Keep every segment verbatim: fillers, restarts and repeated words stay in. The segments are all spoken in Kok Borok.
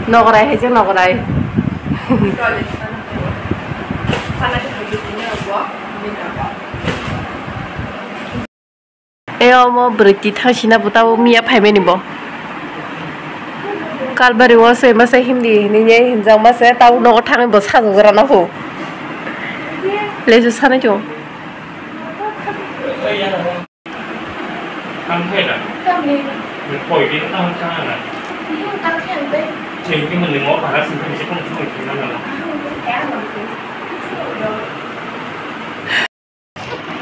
Nograi hai se nograi. E omo bwrwi twi thang sina bo tabuk miya phaimani bo. Kalbari o se masa Hindi hinwi hinjak masa tabuk nogo thangwi bo sajagwi rana pho. Lesu sanai chwng.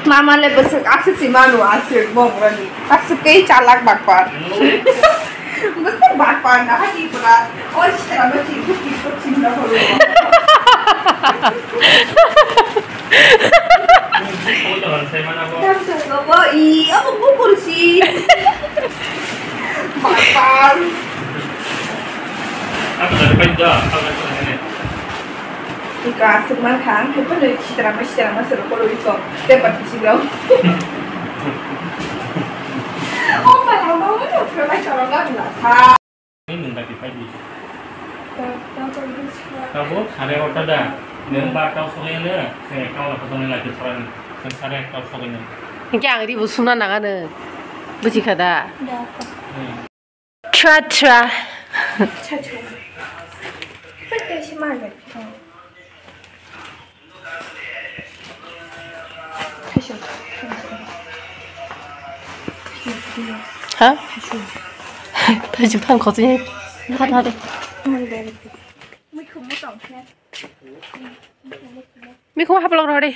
Mama le bwswk aswk si manu aswk bobrani. Aswk kei chalak bakpar. Bwswk bakpar na hati pura. Oi sitra ma chi buti ko chinna horo. Dam sa ko bo i abo bo kursi. Bakpar. Apa tadi kan dah? Apa tadi? Ika aswk mankha, ang hai phano sitra ma sitra ma sero kolo iko. Te pati sigrao. Oh, my God, oh, my God, oh, my God, oh, my God. Ini nung tadi pagi. Tabuk sare ekta da. Nung ba kau sore ne, se kau la kau sore la ke sore. Sare ekta sore ne. Hingke ang ri bo sumna nang ano. Buji kha da? Tra tra. Ha? Thaichuk thang khosni. Ha, ha, de. Mikhumu haplok rw de.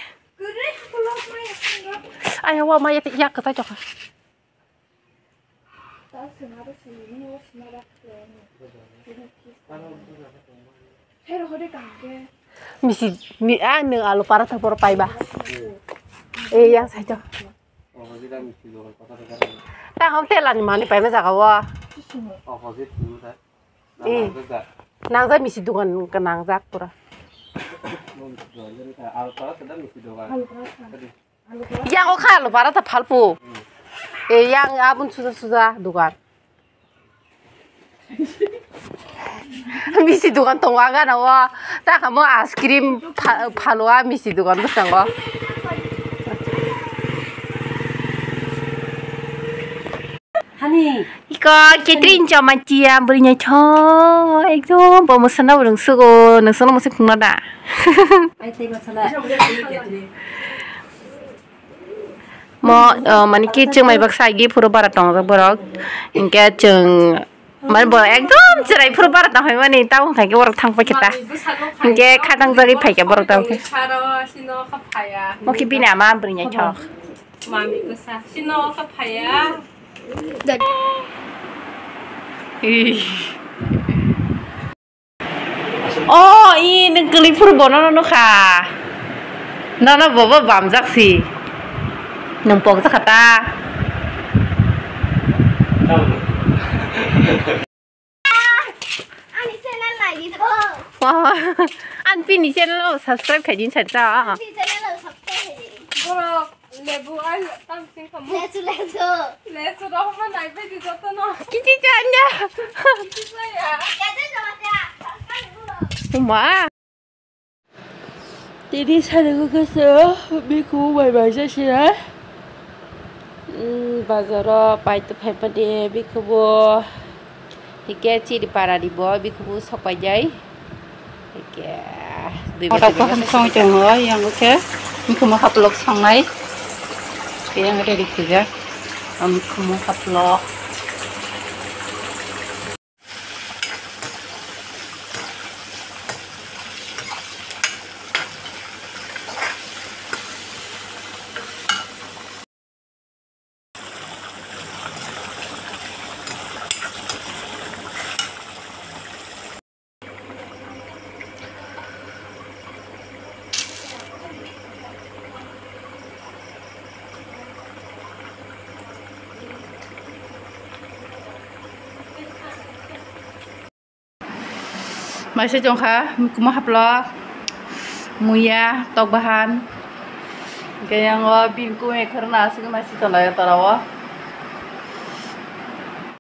Ayo, wa, ma, ya, ya, kwtai chokha. Misi, mi, ah, nung alu paratha poro paiba. Eh, yang saito. Ta hom tela ni mani paima jaga wo. Eh, nangjak misi dukan ka nangjak pura. Yang o kha alu paratha phalpu. Eh, yang abun suja suja dukan. Misi dukan tongo aga na o. Ta kamo ice cream pha-, phalo a misi dukan bwskango. Hani. Iko Catherine Chamatia bwrwi nai tho. Ekdom bo mwsana bo rwngsugo. Nwsano mwsai khungna da? Ai tei masala. Mo, uh, mani ki chwng mai baksa agi phuru bara tongjak borok. Hinkhe chwng mani borok ekdom chwrai phuru bara tongphai mani tamo hinkhe borok thang paikha ta. Hinkhe khatang jagwi phaikha borok tamo khe. Mo khe bini ama bwrwi naithok. Mami bwsa sino kha phaiya. Ih. O, i nwng kwlwi phuru bono no nukha. Nono bobo bamjak si. Nwng pokjak kha ta. Ani channel nai di to. Wah, ani pini channel o subscribe khai din sa ta. Ani channel o subscribe khai di. Borok lebu ai tam sing khamu. Lesu, lesu. Lesu rok ma nai bai di joto no. Kichi chanya. Kichi chanya. Kete jama te. Uma. Tini sani khe se bikhubo bai bai se se, bazaro paito phaimani bikhubo, hingke chini parani bo bikhubo sok paijai. Hingke dui motok bahan song tongo, yang khe bikhubo haplok songnai, yang ready khaijak, bikhubo haplok. Maisa chongkha, mikhumo haplo, muya, tok bahan. Hingke yang o bini kumi khorna aswk maisa tonglai o tola o.